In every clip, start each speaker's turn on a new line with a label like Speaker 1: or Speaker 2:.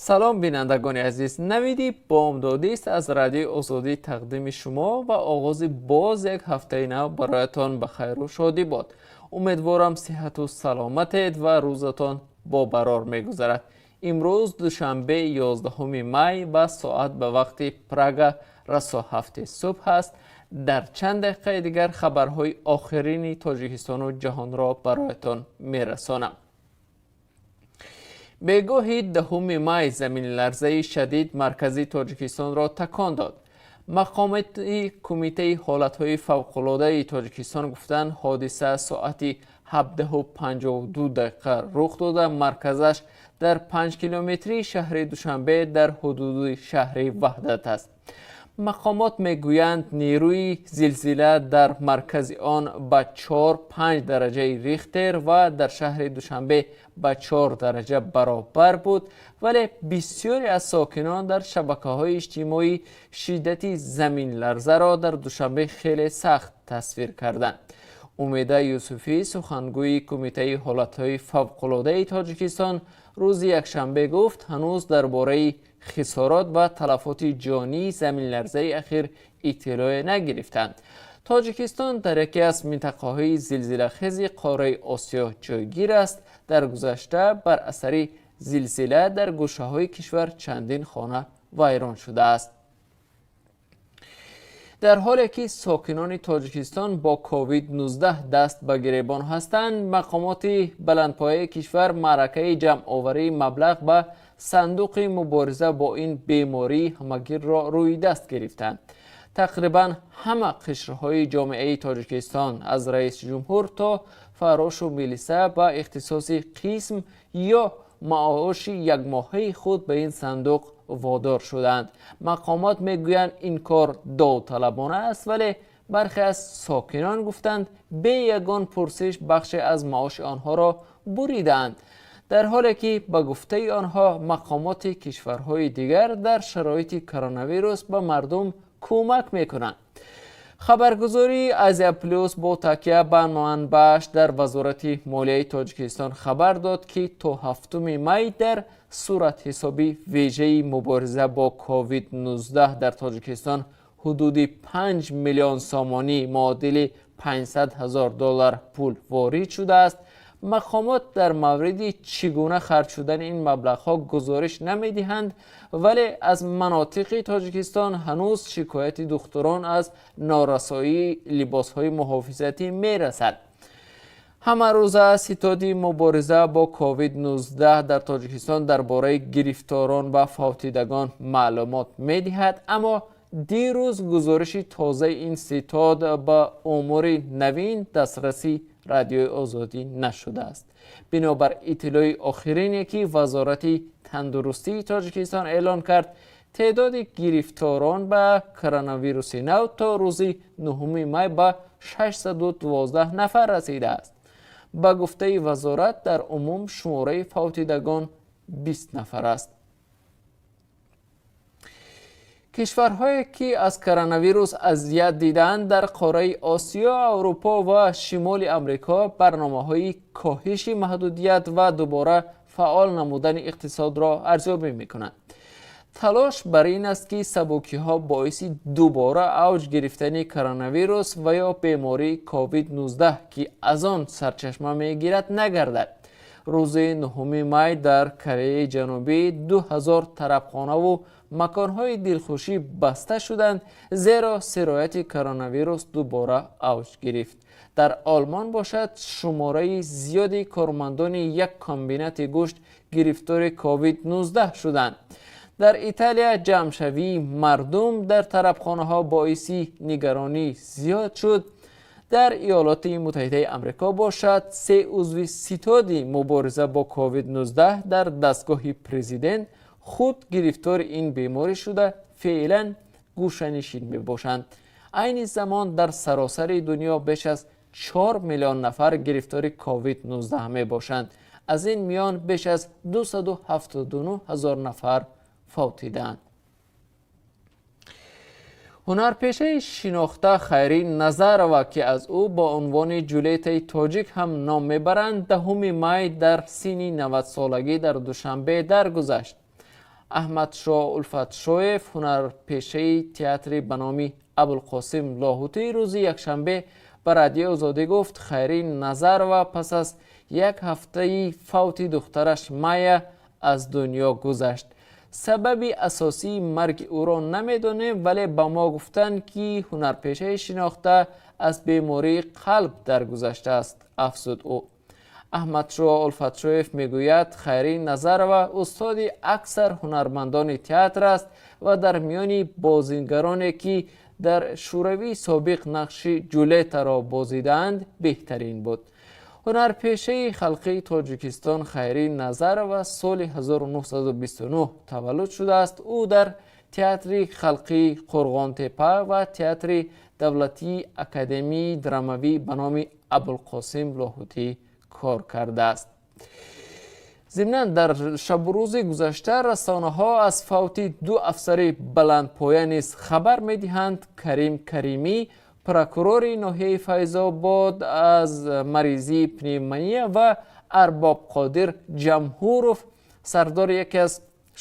Speaker 1: Салом, бинандагони азиз. Навиди бомдодист аз Радиои Озодӣ тақдими шумо ва оғози боз як ҳафтаи нав бароятон ба хайру шодӣ бод. Умедворам, сиҳату саломатед ва рӯзатон бобарор мегузарад. Имрӯз душанбе, 11 май, ва соат ба вақти Прага расо 7-и субҳ аст. Дар чанд дақиқаи дигар хабарҳои охирини Тоҷикистону ҷаҳонро бароятон мерасонам. Бегоҳи 10 май заминларзаи шадид маркази Тоҷикистонро такон дод. Мақомоти Кумитаи ҳолатҳои фавқулодаи Тоҷикистон гуфтанд, ҳодиса соати 17:52 дақиқа рух дода, марказаш дар 5 километрии шаҳри Душанбе, дар ҳудуди шаҳри Ваҳдат аст. Мақомот мегӯянд, нерӯи зилзила дар маркази он ба 4,5 дараҷаи Рихтер ва дар шаҳри Душанбе ба 4 дараҷа баробар буд. Вале бисёре аз сокинон дар шабакаҳои иҷтимоӣ шиддати заминларзаро дар Душанбе хеле сахт тасвир карданд. Умеда Юсуфӣ, сухангӯи Кумитаи ҳолатҳои фавқулодаи Тоҷикистон, рӯзи якшанбе гуфт, ҳанӯз дар бораи хисорот ва талафоти ҷонии заминларзаи ахир иттилоъе нагирифтанд. Тоҷикистон дар яке аз минтақаҳои зилзилахези қораи Осиё ҷойгир аст. Дар гузашта бар асари зилзила дар гӯшаҳои кишвар чандин хона вайрон шудааст. Дар ҳоле ки сокинони Тоҷикистон бо COVID-19 даст ба гиребон ҳастанд, мақомоти баландпояи кишвар маъракаи ҷамъоварии маблағ ба сандуқи мубориза бо ин бемории ҳамагирро рӯи даст гирифтанд. Тақрибан ҳама қишрҳои ҷомеаи Тоҷикистон, аз раиси ҷумҳур то фаррошу милиса, ба ихтисоси қисм ё маоши якмоҳаи худ ба ин сандуқ водор шуданд. Мақомот мегӯянд, ин кор довталабона аст, вале бархе аз сокинон гуфтанд, бе ягон пурсиш бахше аз маоши онҳоро буридаанд, дар ҳоле ки, ба гуфтаи онҳо, мақомоти кишварҳои дигар дар шароити коронавирус ба мардум кӯмак мекунанд. Хабаргузории Азия Плюс бо такя ба манбааш дар Вазорати молияи Тоҷикистон хабар дод, ки то 7 май дар суратҳисоби вежаи мубориза бо COVID-19 дар Тоҷикистон ҳудуди 5 миллион сомонӣ, муодили 500 ҳазор доллар, пул ворид шудааст. Мақомот дар мавриди чӣ гуна харҷ шудани ин маблағҳо гузориш намедиҳанд, вале аз манотиқи Тоҷикистон ҳанӯз шикояти духтурон аз норасоии либосҳои муҳофизатӣ мерасад. Ҳамарӯза ситоди мубориза бо COVID-19 дар Тоҷикистон дар бораи гирифторон ва фавтидагон маълумот медиҳад, аммо дирӯз гузориши тозаи ин ситод ба омори навин дастрасӣ Радиои Озодӣ нашудааст. Бинобар иттилои охирине, ки Вазорати тандурустии Тоҷикистон эълон кард, теъдоди гирифторон ба коронавируси нав то рӯзи 9 май ба 612 нафар расидааст. Ба гуфтаи вазорат, дар умум шумораи фавтидагон 20 нафар аст. Кишварҳое, ки аз коронавирус азият дидаанд дар қораи Осиё, Аврупо ва Шимоли Амрико, барномаҳои коҳиши маҳдудият ва дубора фаъол намудани иқтисодро арзёбӣ мекунанд. Талош бар ин аст, ки сабукиҳо боиси дубора авҷ гирифтани коронавирус ва ё бемории COVID-19, ки аз он сарчашма мегирад, нагардад. Рӯзи 9 май дар Кореяи Ҷанубӣ 2000 тарабхонаву маконҳои дилхушӣ баста шуданд, зеро сирояти коронавирус дубора авҷ гирифт. Дар Олмон бошад, шумораи зиёди кормандони як комбинати гӯшт гирифтори COVID-19 шуданд. Дар Италия ҷамъшавии мардум дар тарабхонаҳо боиси нигаронӣ зиёд шуд. Дар Иёлоти Муттаҳидаи Амрико бошад, се узви ситоди мубориза бо COVID-19 дар дастгоҳи президент худ гирифтори ин беморӣ шуда, феълан гӯшанишин мебошанд. Айни замон дар саросари дунё беш аз 4 миллион нафар гирифтори COVID-19 мебошанд. Аз ин миён беш аз 279 ҳазор нафар фавтидаанд. Ҳунарпешаи шинохта Хайрӣ Назарова, ки аз ӯ бо унвони Ҷулетаи тоҷик ҳам ном мебаранд, 10 май дар синни 90-солагӣ дар Душанбе даргузашт. Аҳмадшоҳ Улфатшоев, ҳунарпешаи театри ба номи Абулқосим Лоҳутӣ, рӯзи якшанбе ба Радиои Озодӣ гуфт, Хайрӣ Назарова пас аз як ҳафтаи фавти духтараш Майя аз дунё гузашт. Сабаби асосии марги ӯро намедонем, вале ба мо гуфтанд, ки ҳунарпешаи шинохта аз бемории қалб даргузаштааст, афзуд ӯ. Аҳмадшоҳ Улфатшоев мегӯяд, Хайрӣ Назарова устоди аксар ҳунармандони театр аст ва дар миёни бозингароне, ки дар Шӯравии собиқ нақши Ҷулетаро бозидаанд, беҳтарин буд. Ҳунарпешаи халқии Тоҷикистон Хайрӣ Назарова соли 1929 таваллуд шудааст. Ӯ дар Театри халқии Қурғонтеппа ва Театри давлатии академияи драмавӣ ба номи Абулқосим Лоҳутӣ кор кардааст. Зимнан, дар шабу рӯзи гузашта расонаҳо аз фавти ду афсари баландпоя низ хабар медиҳанд. Карим Каримӣ, прокурори ноҳияи Файзобод, аз маризии пневмония ва Арбобқодир Ҷамҳуров, сардори яке аз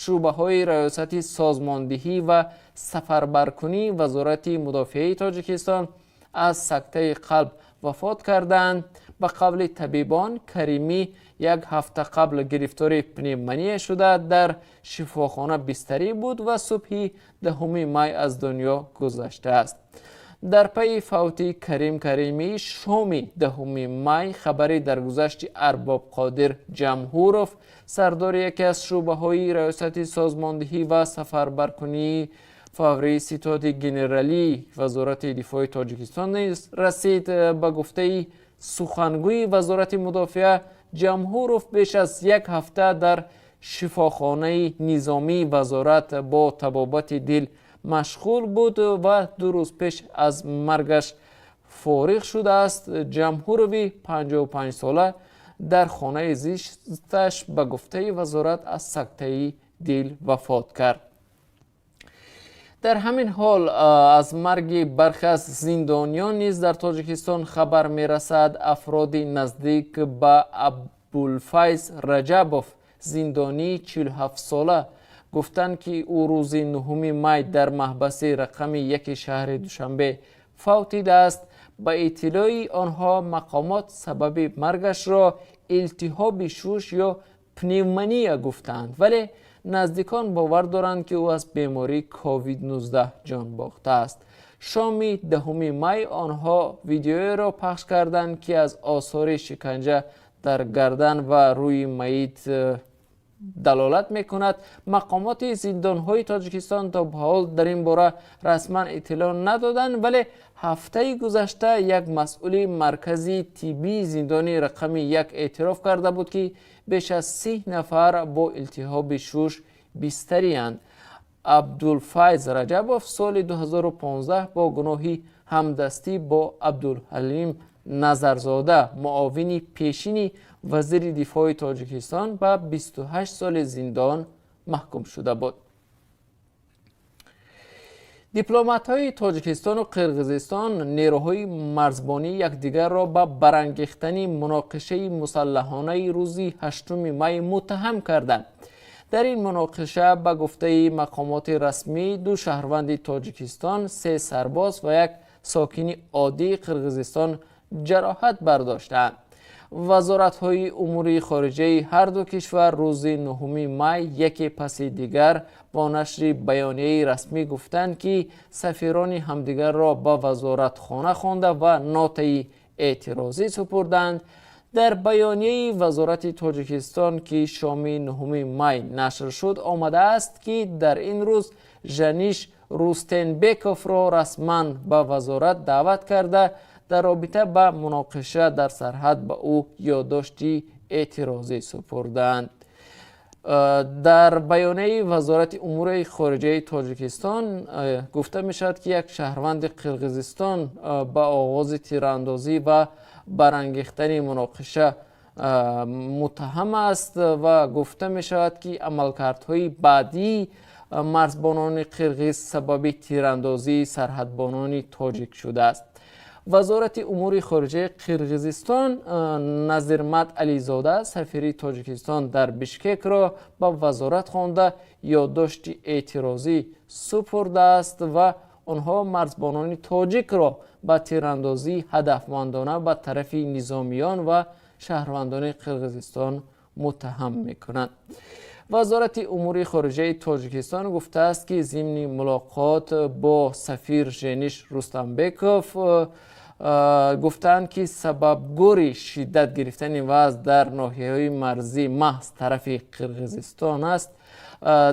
Speaker 1: шӯъбаҳои Раёсати созмондиҳӣ ва сафарбаркунии Вазорати мудофиаи Тоҷикистон, аз сактаи қалб вафот карданд. Ба қавли табибон, Каримӣ як ҳафта қабл гирифтори пневмония шуда, дар шифохона бистарӣ буд ва субҳи 10 май аз дунё гузаштааст. Дар пайи фавти Карим Каримӣ шоми 10 май хабари даргузашти Арбобқодир Ҷамҳуров, сардори яке аз шӯъбаҳои Раёсати созмондиҳӣ ва сафарбаркунии фаврии Ситоди генералии Вазорати дифои Тоҷикистон низ расид. Ба гуфтаи сухангӯи Вазорати мудофиа, Ҷамҳуров беш аз як ҳафта дар шифохонаи низомии вазорат бо табобати дил машғул буд ва 2 рӯз пеш аз маргаш фориғ шудааст. Ҷамҳурови 55сола дар хонаи зисташ, ба гуфтаи вазорат, аз сактаи дил вафот кард. Дар ҳамин ҳол, аз марги бархе аз зиндониён низ дар Тоҷикистон хабар мерасад. Афроди наздик ба Абулфайз Раҷабов, зиндонии 47сола, гуфтанд, ки ӯ рӯзи 9 май дар маҳбаси рақами 1 шаҳри Душанбе фавтидааст. Ба иттилои онҳо, мақомот сабаби маргашро илтиҳоби шуш ё пневмония гуфтаанд, вале наздикон бовар доранд, ки ӯ аз бемории COVID-19 ҷон бохтааст. Шоми 10 май онҳо видеоеро пахш карданд, ки аз осори шиканҷа дар гардан ва рӯи маит далолат мекунад. Мақомоти зиндонҳои Тоҷикистон то ба ҳол дар ин бора расман иттилоъ надоданд, вале ҳафтаи гузашта як масъули маркази тиббии зиндони рақами 1 эътироф карда буд, ки беш аз 30 нафар бо илтиҳоби шуш бистариянд. Абдулфайз Раҷабов соли 2015 бо гуноҳи ҳамдастӣ бо Абдулҳалим Назарзода, муовини пешини вазири дифои Тоҷикистон, ба 28 соли зиндон маҳкум шуда буд. Дипломатҳои Тоҷикистону Қирғизистон нерӯҳои марзбонии якдигарро ба барангехтани муноқишаи мусаллаҳонаи рӯзи 8 май муттаҳам карданд. Дар ин муноқиша, ба гуфтаи мақомоти расмӣ, ду шаҳрванди Тоҷикистон, се сарбоз ва як сокини оддии Қирғизистон ҷароҳат бардоштаанд. Вазоратҳои умури хориҷаи ҳарду кишвар рӯзи 9 май яке паси дигар бо нашри баёнияи расмӣ гуфтанд, ки сафирони ҳамдигарро ба вазоратхона хонда ва нотаи эътирозӣ супурданд. Дар баёнияи вазорати Тоҷикистон, ки шоми 9 май нашр шуд, омадааст, ки дар ин рӯз Жаниш Рустенбековро расман ба вазорат даъват карда, дар робита ба муноқиша дар сарҳад ба ӯ ёддошти эътирозӣ супурданд. Дар баёнияи Вазорати умури хориҷаи Тоҷикистон гуфта мешавад, ки як шаҳрванди Қирғизистон ба оғози тирандозӣ ва барангехтани муноқиша муттаҳам аст ва гуфта мешавад, ки амалкардҳои баъдии марзбонони қирғиз сабаби тирандозии сарҳадбонони тоҷик шудааст. Вазорати умури хориҷаи Қирғизистон Назирмат Ализода, сафири Тоҷикистон дар Бишкекро ба вазорат хонда, ёддошти эътирозӣ супурдааст ва онҳо марзбонони тоҷикро ба тирандозии ҳадафмандона ба тарафи низомиён ва шаҳрвандони Қирғизистон муттаҳам мекунанд. Вазорати умури хориҷаи Тоҷикистон гуфтааст, ки зимни мулоқот бо сафир Жениш Рустамбеков гуфтаанд, ки сабабгори шиддат гирифтани вазъ дар ноҳияҳои марзӣ маҳз тарафи Қирғизистон аст.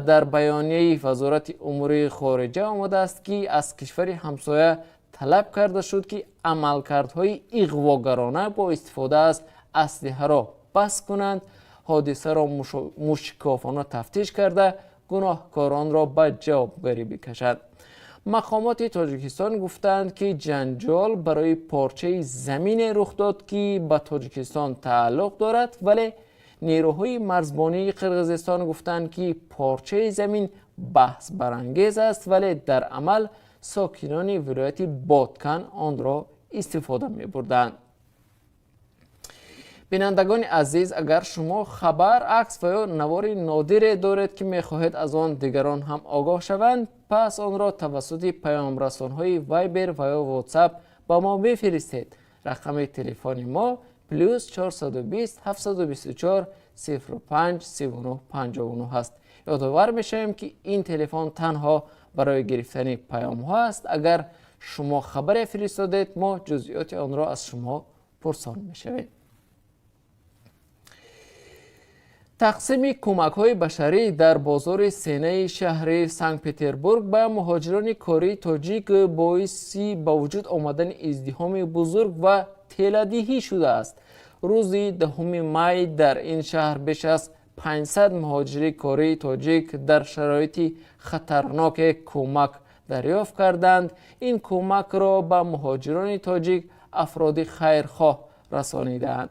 Speaker 1: Дар баёнияи Вазорати умури хориҷа омадааст, ки аз кишвари ҳамсоя талаб карда шуд, ки амалкардҳои иғвогарона бо истифода аз аслиҳаро бас кунанд, ҳодисаро мушикофона тафтиш карда, гуноҳкоронро ба ҷавобгарӣ бикашад. Мақомоти Тоҷикистон гуфтаанд, ки ҷанҷол барои порчаи замине рух дод, ки ба Тоҷикистон тааллуқ дорад, вале нерӯҳои марзбонии Қирғизистон гуфтанд, ки порчаи замин баҳсбарангез аст, вале дар амал сокинони вилояти Боткан онро истифода мебурданд. Бинандагони азиз, агар шумо хабар, акс ва ё навори нодире доред, ки мехоҳед аз он дигарон ҳам огоҳ шаванд, пас онро тавассути паёмрасонҳои Вайбер ва ё Ватсап ба мо бифиристед. Рақами телефони мо +420 724 05 39 59 аст. Ёдовар мешавем, ки ин телефон танҳо барои гирифтани паёмҳо аст. Агар шумо хабаре фиристодед, мо ҷузъиёти онро аз шумо пурсон мешавем. Тақсими кӯмакҳои башарӣ дар бозори Сенаи шаҳри Санкт-Петербург ба муҳоҷирони кории тоҷик боиси ба вуҷуд омадани издиҳоми бузург ва теладиҳӣ шудааст. Рӯзи 10 май дар ин шаҳр беш аз 500 муҳоҷири кории тоҷик дар шароити хатарноке кӯмак дарёфт карданд. Ин кӯмакро ба муҳоҷирони тоҷик афроди хайрхоҳ расонидаанд.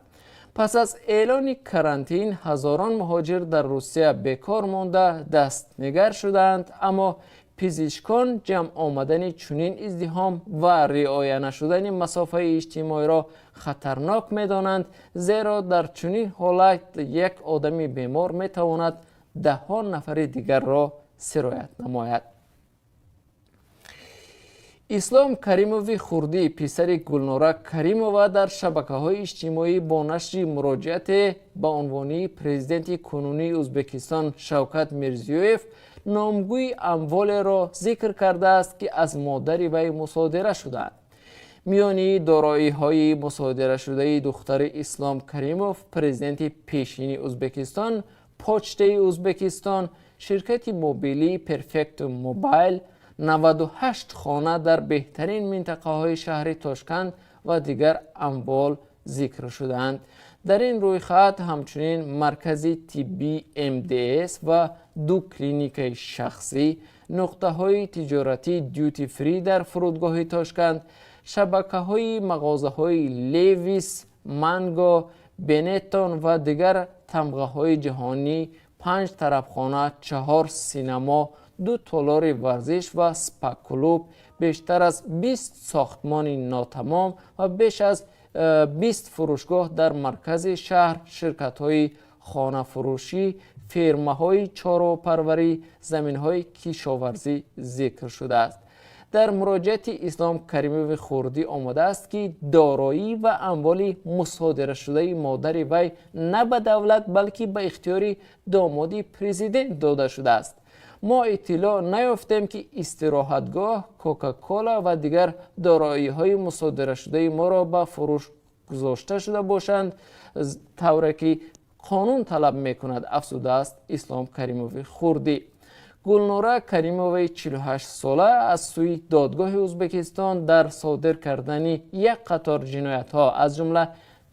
Speaker 1: Пас аз эълони карантин ҳазорон муҳоҷир дар Русия бекор монда, дастнигар шудаанд, аммо пизишкон ҷамъ омадани чунин издиҳом ва риоя нашудани масофаи иҷтимоиро хатарнок медонанд, зеро дар чунин ҳолат як одами бемор метавонад даҳҳо нафари дигарро сироят намояд. Ислом Каримови хурдӣ, писари Гулнора Каримова, дар шабакаҳои иҷтимоӣ бо нашри муроҷиате ба унвони президенти кунунии Ӯзбекистон Шавкат Мирзиёев номгӯи амволеро зикр кардааст, ки аз модари вай мусодира шудаанд. Миёни дороиҳои мусодирашудаи духтари Ислом Каримов, президенти пешини Ӯзбекистон, Почтаи Ӯзбекистон, ширкати мобилии Перфекто Мобайл, 98 хона дар беҳтарин минтақаҳои шаҳри Тошканд ва дигар амвол зикр шудаанд. Дар ин рӯйхат ҳамчунин маркази тиббии МДС ва ду клиникаи шахсӣ, нуқтаҳои тиҷоратии дюти фри дар фурудгоҳи Тошканд, шабакаҳои мағозаҳои Левис, Манго, Бенеттон ва дигар тамғаҳои ҷаҳонӣ, панҷ тарабхона, чаҳор синамо, ду толори варзиш ва спа-клуб, бештар аз 20 сохтмони нотамом ва беш аз 20 фурӯшгоҳ дар маркази шаҳр, ширкатҳои хонафурӯшӣ, фермаҳои чорвопарварӣ, заминҳои кишоварзӣ зикр шудааст. Дар муроҷиати Ислом Каримови хурдӣ омадааст, ки дороӣ ва амволи мусодирашудаи модари вай на ба давлат, балки ба ихтиёри домоди президент дода шудааст. Мо иттилоъ наёфтем, ки истироҳатгоҳ, Кока-Кола ва дигар дороиҳои мусодирашудаи моро ба фурӯш гузошта шуда бошанд, тавре ки қонун талаб мекунад, афзудааст Ислом Каримови хурдӣ. Гулнора Каримоваи 48 сола аз сӯи додгоҳи Ӯзбекистон дар содир кардани як қатор ҷиноятҳо, аз ҷумла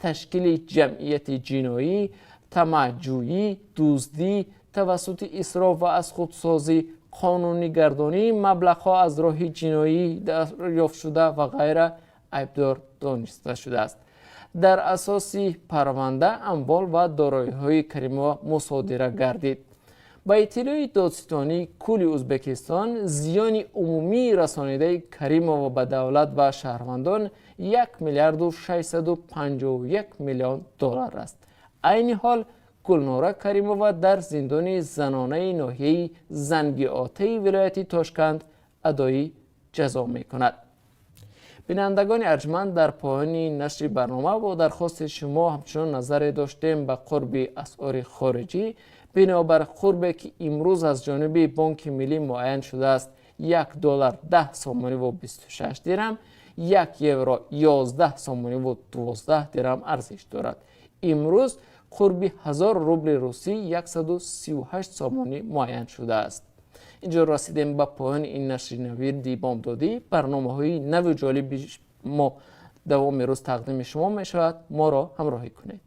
Speaker 1: ташкили ҷамъияти ҷиноӣ, тамаъҷӯӣ, дуздӣ тавассути исроф ва аз худсозӣ, қонунигардонии маблағҳо аз роҳи ҷиноӣ дарёфтшуда ва ғайра айбдор дониста шудааст. Дар асоси парванда амвол ва дороиҳои Каримова мусодира гардид. Ба иттилои Додситонии кулли Ӯзбекистон, зиёни умумии расонидаи Каримова ба давлат ва шаҳрвандон 1 миллиарду 651 миллион доллар аст. Айни ҳол Гулнора Каримова дар зиндони занонаи ноҳияи Зангиотаи вилояти Тошканд адои ҷазо мекунад. Бинандагони арҷманд, дар поёни нашри барнома бо дархости шумо ҳамчунон назаре доштем ба қурби асъори хориҷӣ. Бинобар қурбе ки имрӯз аз ҷониби Бонки Миллӣ муайян шудааст, 1 доллар 10 сомониву 26 дирам, 1 евро 11 сомониву 12 дирам арзиш дорад. Имрӯз қурби 1000 рубли русӣ 138 сомонӣ муайян шудааст. Инҷо расидем ба поёни ин нашри Навиди бомдодӣ. Барномаҳои наву ҷолиби мо давоми рӯз тақдими шумо мешавад. Моро ҳамроҳӣ кунед.